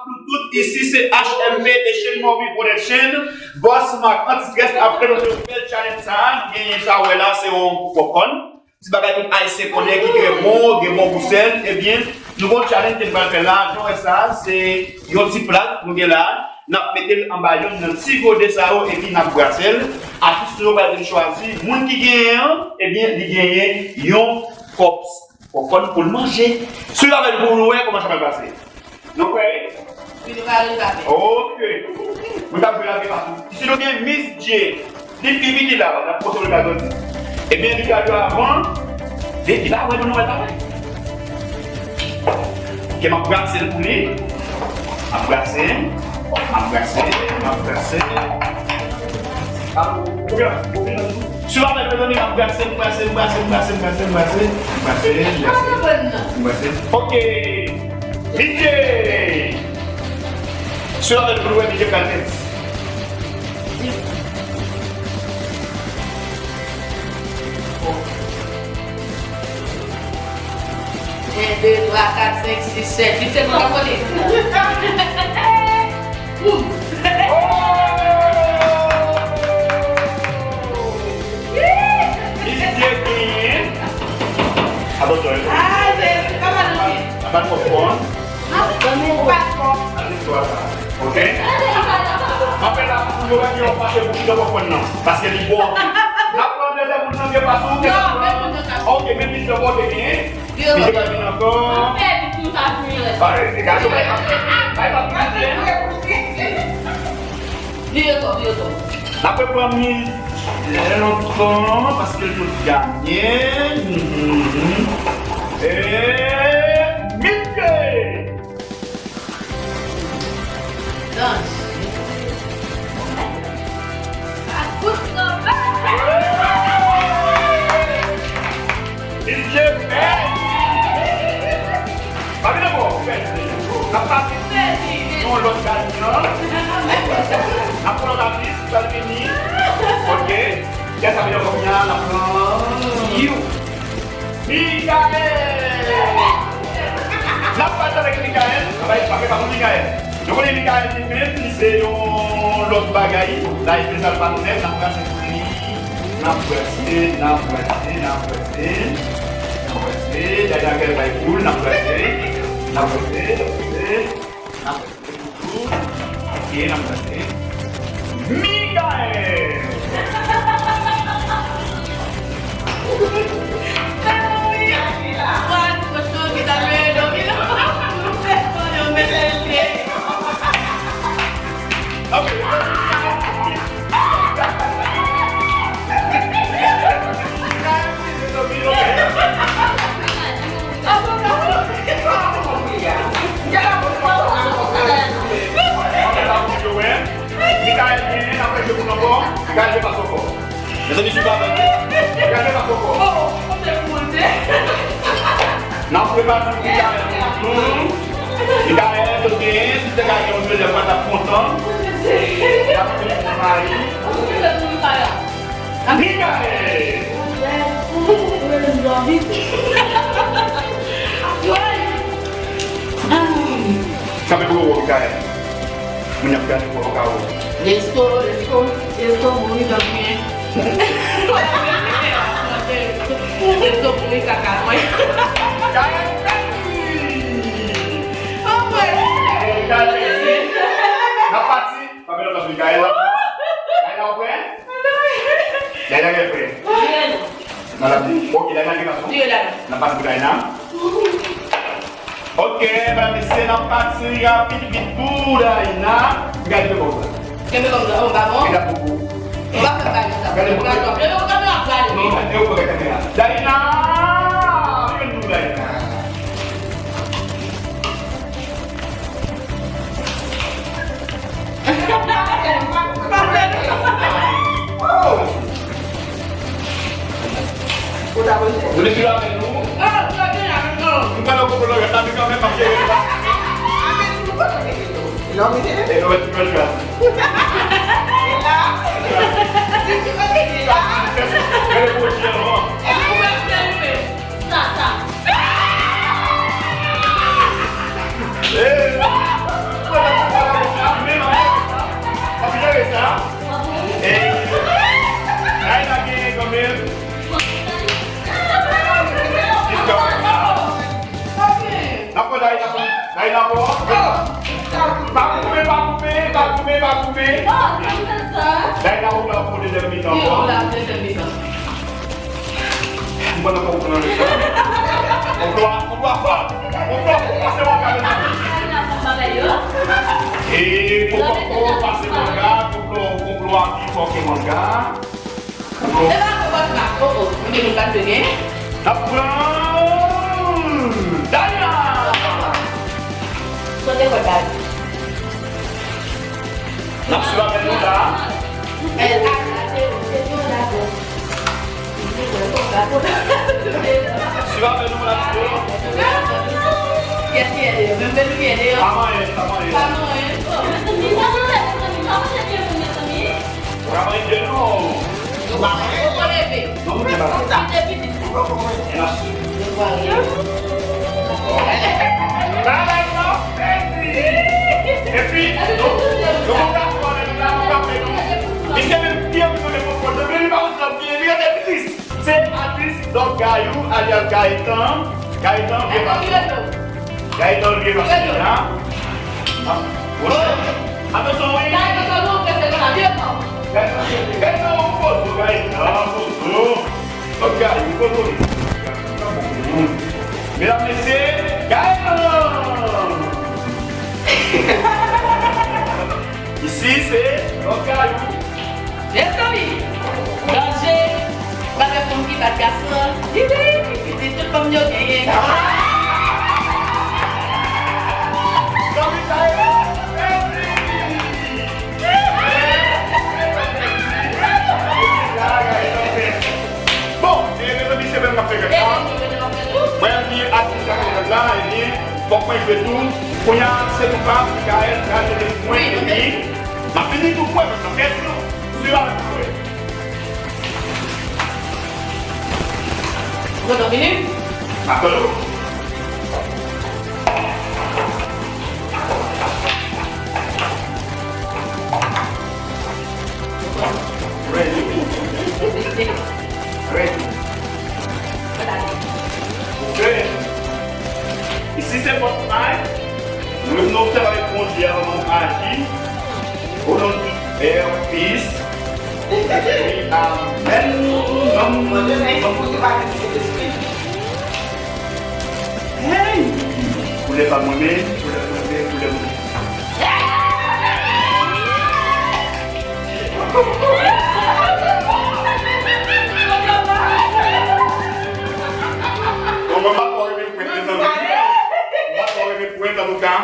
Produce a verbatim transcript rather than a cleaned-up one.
Tout, isi se H M P Asian Movie Production. Boss Mark Antistrès ap prezante yon bèl challenge sa a. Nou genyen sa w wè la, se yon popcorn. Ti bagay tout Ayisyen konnen ki trè bon, gen bon gou sèl. Ebyen, nou gon challenge ke n pral fè la. Jan w wè sa, se yon ti plat nou gen la. N ap mete l anba yonn nan ti gode sa yo, epi n ap brase l. Atis nou yo pral vin chwazi. Moun ki genyen an, ebyen, li genyen yon kòp popcorn pou l manje. Swiv avè n pou nou wè kòman sa pral pase. Nou prè, wi? Wi, nou prè, nou prè. Ok. Mwen t ap jwe avèk patou. Isi nou gen Miss J. Li pi piti la, l ap pote l ka grandi. Ebyen, li ka jwe avan. Li, li pa wè nou, nou wè l pa wè. Ok, m ap brase l pou li. M ap brase, m ap brase, m ap brase. Swiv avèk mwen, mezanmi, m ap brase, m brase, m brase. Ok. Miss J. Swiv avèk mwen pou nou wè Miss J pral fè. En, de, twa, kat, senk, sis, sèt, uit, se mwen k ap konte. Boum! Miss J genyen. Atansyon, wi. Ah, Jezi, pa mal, non. Sa pa twò fò, non? Non, ou pa twò. Sa se istwa sa. Ok? Anfen la, pou yo wè ki yon fache pou chita pòpkòn nan. Paske li bon anpil. N ap pran dezyèm moun nan, gen pa sou, gen pa sou. Non, men moun nan ka. Ok, men misye bon, ok, genyen. Misye pa vin ankò. Anfen, li tou sa fini rès. Pare, degaj ou, bay pa. Bay pa pou misye. Vire kò, vire kò. N ap reprann li lè lontan, paske l tout genyen. Mhm. E misye! Danje. Sa kout kanpe. Misye pèdi. Pa vin ankò, ou pèdi. N ap pase yon lòt gayan. N ap pran lòt atis, pral vini. Ok. Kiyès ap vini ankò kounye a? N ap pran Mikaèl! N ap pale avèk Mikaèl. N ap pale pa pou Mikaèl. Nou konnen Mikaèl li menm, li se yon lòt bagay. La, espesal pa nou menm, n ap brase pou li. N ap brase, n ap brase, n ap brase. N ap brase. Dayè, dayè, bay pou l, n ap brase. N ap brase, n ap brase. N ap brase. Ok, n ap brase. Mikaèl! Mikaèl genyen, apre jwe pou nou ankò. Mikaèl jwe pa sou ankò. Mezanmi, sou pa vre. Mikaèl jwe pa sou ankò. N ap repati pou Mikaèl. Mikaèl, tout genyen, si te ka gen yon jwè, mwen t ap kontan. N ap fini pou mayi. Mikaèl! Kanpe pou yo wè Mikaèl. Moun y ap gade pou yo ka wè. Let's go, let's go, let's go, mouri nan byen. Let's go, mouri kaka, mwen. Mikaèl pèdi! Oh, mwen. Mikaèl pèdi. N ap pati. Pa pèdi ankò sou Mikaèl la. Dayna, ou prè? Dayna gen prè. Madam, ok, Dayna gen gason. N ap pati pou Dayna. Ok, medam mesye, n ap pati rapid vit pou Dayna. Gade kòm sa. Kenbe kòm sa, oh, pa bon. Medam pou ou. Ou pa fè bagay sa. Gade pou ou. Kenbe kòm sa, ap gade. Non, e ou pa gade kamera. Dayna! Vin pou Dayna. Ou te fini avèk nou? M pa nan konprann lòt la, men kanmenm, m ap jere sa. E nou mèt ti pèl gras. Gade pwodui an, non? Sa, sa. Eh! Dayna, Dayna, bon. Pa koupe, pa koupe, pa koupe, pa koupe. Dayna, ou la pou dezyèm mitan, bon. Mwen nan konprann sa. Konplo a, konplo a fò. Konplo a fò, pase manga, mezanmi. E konplo a fò, pase manga, konplo, konplo a pi fò ke manga. Konplo. Se pa konplo a fò, oh, oh, mwen gen yon gate gen. N ap pran Dayna. Sote kòd la. N ap swiv avèk nou la. Swiv avèk nou la. Kiyès ki ede yo? Menm Belou ki ede yo? Pa manyen, pa manyen. Pa manyen. Pa manyen de nou. Nou pa manyen. Poko leve. Non, nou te pa konsa. Li te pitit. E n ap swiv. Bagay nan fèt li. Epi, nou, nou konn gason anlè nou la, nou frape nou. Misye menm pye pou nou konprann. Depi li pa konn pye, li rete tris. Se atis Dòk Gayou, alyas Gayetan. Gayetan, vye pase. Gayetan, vye pase la. Atansyon, wi. Gayetan, Gayetan, Gayetan, pozo, Gayetan, pozo. Dòk Gayou, pozo. Medam, mesye, Gayetan! Isi, se Dòk Gayou. Mezanmi, danje, pa gen fanm ki bat gason. Li, li, li, li, tout fanm yo genyen. Zanmi, Gayetan, Bon, e, mezanmi, se menm k ap fè rèd la. Mwen, m di atis la fè rèd la, ebyen, fòk mwen jwe tou. Kounye a, se tou pa Mikaèl, Mikaèl, se mwen, epi m ap vini tou, mwen, mwen, mwen, mwen, mwen, mwen. Ou kontan vini? Mwen kontan. Ready. Ready. Ok. Isi se Fortnite. Nou menm nou obsève avèk Bondye avan nou aji. Au nom du Père, Fils, et Amen. Nom, nom, nom. Hey! Koulè pa mwen menm, koulè mwen menm, koulè mwen menm. Bon, mwen pa twò renmen pwent, mezanmi. Mwen pa twò renmen pwent, antouka.